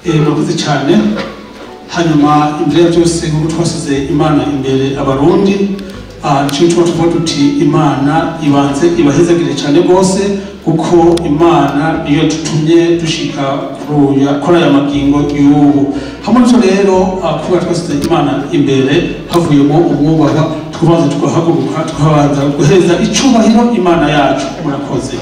Murakoze cyane. Hanyuma imbere ya byose, nk'uko twasize Imana imbere, Abarundi, nicyo tuba tuvuga tuti Imana ibanze ibahezagire cyane rwose, kuko Imana niyo tutumye dushika kuri aya magingo y'ubu. Hamwe n'ivyo rero, kuba twasize Imana imbere, havuyemo umwubahwa, tukabanza tugahaguruka, tukabanza guhereza icubahiro Imana yacu. Murakoze.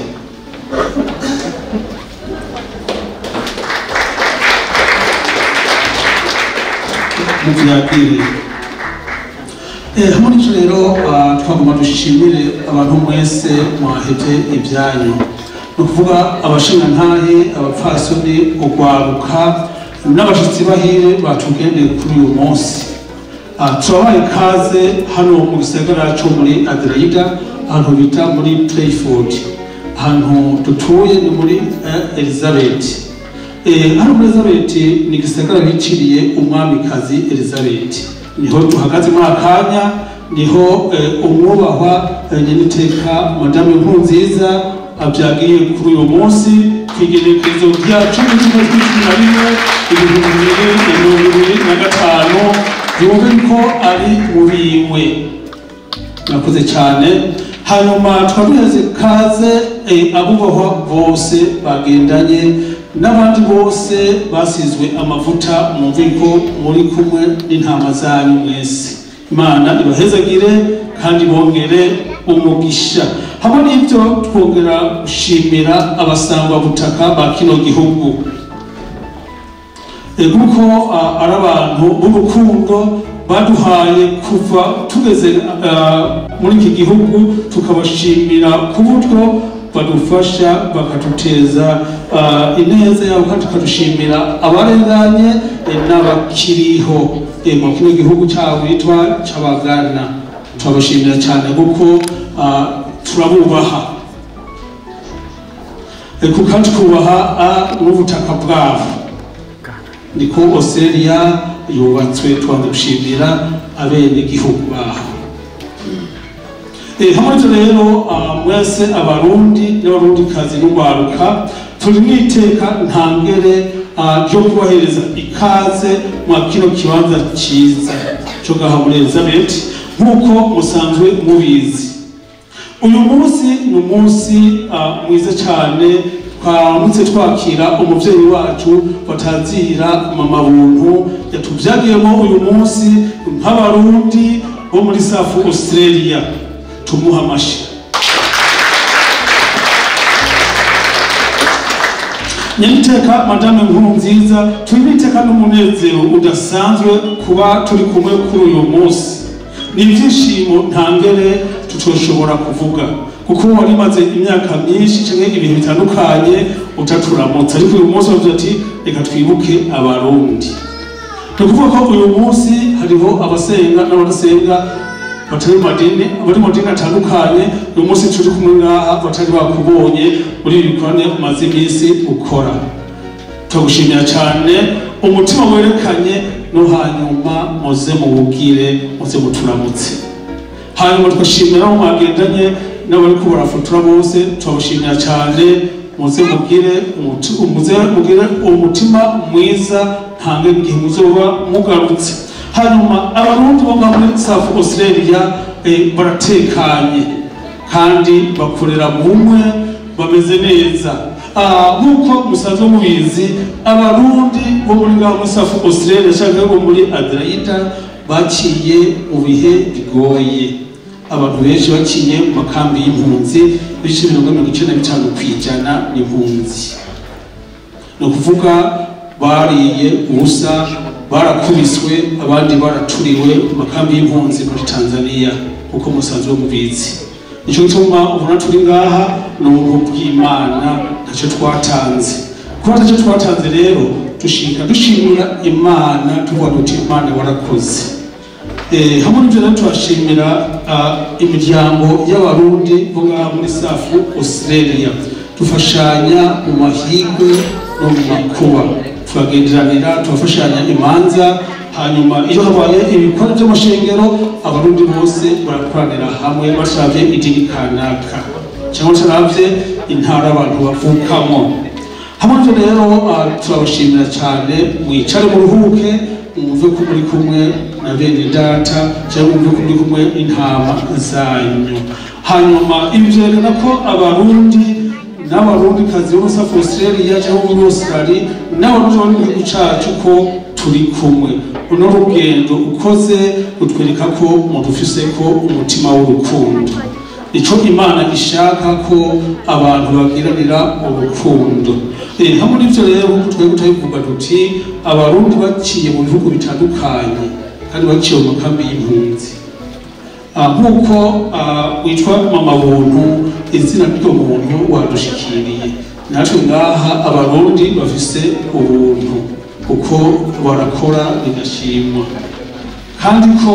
Muvyakire. Hamwe n'ivyo rero, twagomba dushimire abantu mwese mwahevye ibyanyu, ni ukuvuga abashingantahe, abapfasoni, urwaruka n'abashitsi bahire batugendeye kuri uyu munsi. Turabaha ikaze hano mu gisagara co muri Adelaida, ahantu bita muri Playford. Ahantu dutuye ni muri Elizabeth. Hano muri Elizabeth ni igisagara biciriye umwamikazi Elizabeth, niho duhagaze muri akanya, niho umwubahwa nyeniteka Madame Nkurunziza abyagiye kuri uyu munsi kw'igenekerezo rya 11/2025. Yumve ko ari mubiwe. Murakoze cyane. Hanyuma twaduheze kaze abubahwa bose bagendanye n'abandi bose basizwe amavuta, mwumve ko muri kumwe n'intama zanyu mwese. Imana ibahezagire kandi bongere umugisha. Hamwe n'ibyo, twongera gushimira abasangwa butaka ba kino gihugu, kuko ari abantu b'urukundo baduhaye kuva tugeze muri iki gihugu, tukabashimira ku buryo badufasha bakaduteza ineza yabo, kandi tukadushimira abarenganye n'abakiriho mu kino gihugu cyabo bitwa c'Abagana. Turabashimira cyane kuko turabubaha, kuko twubaha n'ubutaka bwabo, niko Australia yubatswe. Twanze gushimira abenegihugu baho. Hamwe rero, mwese Abarundi n'Abarundikazi n'urwaruka, turi mwiteka ntangere ryo kubahereza ikaze mwa kino kibanza cyiza cyo ngaha muri Elizabeth. Nk'uko musanzwe mubizi, uyu munsi ni umunsi mwiza cyane. Twaramutse twakira umuvyeyi wacu batazira Mama Buntu, yatuvyagiyemo uyu munsi nk'Abarundi bo muri South Australia. Tumuha amashi. Nyeniteka Madame Nkurunziza, turi n'umunezero udasanzwe kuba turi kumwe kuri uyu munsi. Ni ibyishimo ntangere tutoshobora kuvuga, kuko wari maze imyaka myinshi cyangwa ibintu bitandukanye utaturamutse, ariko uyu munsi bavuze ati reka twibuke Abarundi. Ni ukuvuga ko uyu munsi hariho abasenga n'abadasenga, batari mu madini, abari mu madini atandukanye. Uyu munsi turi kumwe ngaha batari bakubonye muri ibi bikorane umaze iminsi ukora. Turagushimira cyane umutima werekanye, no hanyuma muze muwugire, muze muturamutse. Hanyuma tugashimira aho mwagendanye n'abariko barafotora bose, turabashimira cyane. Muze mugire umutima mwiza ntange igihe muzoba mugarutse. Hanyuma Abarundi bo muri South Australia baratekanye kandi bakorera mu bumwe, bameze neza. Nk'uko musanzwe mubizi, Abarundi bo muri ngaho muri South Australia cyangwa bo muri Adelaide baciye mu bihe bigoye. Abantu benshi baciye mu makambi y'impunzi, ibice 95% ni impunzi. Ni ukuvuga bariye ubusa, barakubiswe, abandi baraturiwe mu makambi y'impunzi muri Tanzania, kuko musanzwe mubizi. Nicyo gituma ubona turi ngaha ni ubuntu bw'Imana, ntacyo twatanze. Kuba ntacyo twatanze rero, dushika dushimira Imana, tuvuga duti Imana warakoze. Hamwe n'ibyo rero, turashimira imiryango y'Abarundi bo ngaha muri South Australia. Dufashanya mu mahirwe no mu makuba, turagenderanira, turafashanya imanza. Hanyuma iyo habaye ibikorwa by'amashengero, Abarundi bose barakoranira hamwe, bashavye idini kanaka cyangwa baravye intara abantu bavukamo. Hamwe n'ivyo rero, turabashimira cyane. Mwicare muruhuke, mwumve ko muri kumwe na bene data, cyangwa mwumve ko muri kumwe n'intama zanyu. Hanyuma ibi vyerekana ko Abarundi n'Abarundi kazi bo muri South Australia cyangwa muri Australia n'Abarundi bari mu gihugu cacu ko turi kumwe. Uno rugendo ukoze utwereka ko mudufise ko umutima w'urukundo, ico Imana ishaka ko abantu bagiranira urukundo. Hamwe n'ivyo rero, nkuko twebwe turabivuga duti Abarundi baciye mu bihugu bitandukanye kandi baciye mu makambi y'impunzi. Nk'uko witwa Mama Buntu, izina ry'uwo muntu wadushikiriye natwe ngaha, Abarundi bafise ubuntu kuko barakora bigashimwa, kandi ko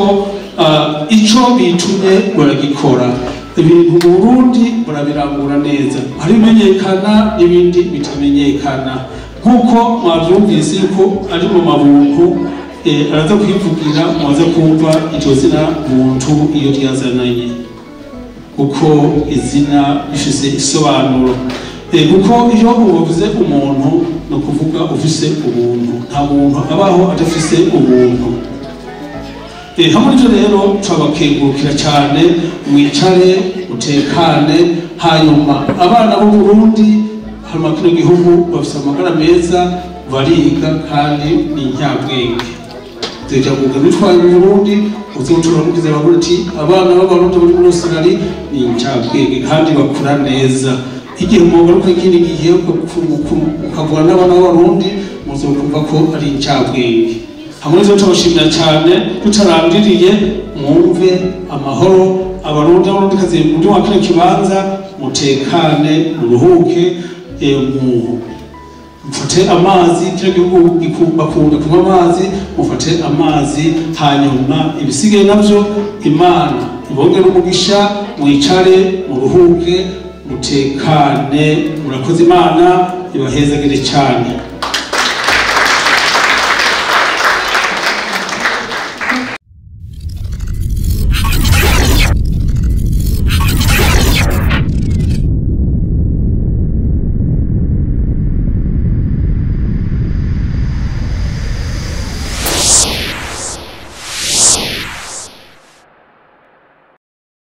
ico bitumye baragikora. Ibintu mu Burundi barabirangura neza, hari ibimenyekana n'ibindi bitamenyekana. Nk'uko mwavyumvise yuko ari mu mabuntu, araza kwivugira, muze kumva iryo zina Buntu iyo ryazananye, kuko izina rifise isobanuro. Kuko iyo uvuze umuntu ni ukuvuga ufise ubuntu, nta muntu abaho adafise ubuntu. Hamwe n'ivyo rero, turabakengurukira cyane. Mwicare utekane. Hanyuma abana b'u Burundi, hanyuma kino gihugu, bafise amagara meza, bariga kandi ni inyabwenge. Tuja kuga bitwaye mu Burundi uzotura mugize bavuga ati abana b'Abarundi bari muri Australia ni incabwenge kandi bakura neza. Igihe mugaruka ikindi gihe ukavura n'abana b'Abarundi, muzokumva ko ari incabwenge. Hamwe n'ivyo, tubashimira cyane. Tutarandiriye, mwumve amahoro. Abarundi n'Abarundikazi muri wa kino kibanza, mutekane, muruhuke, mufate amazi. Kino gihugu bakunda kunywa amazi, mufate amazi. Hanyuma ibisigaye navyo Imana ibongere umugisha. Mwicare muruhuke, mutekane. Murakoze, Imana ibahezagire cyane.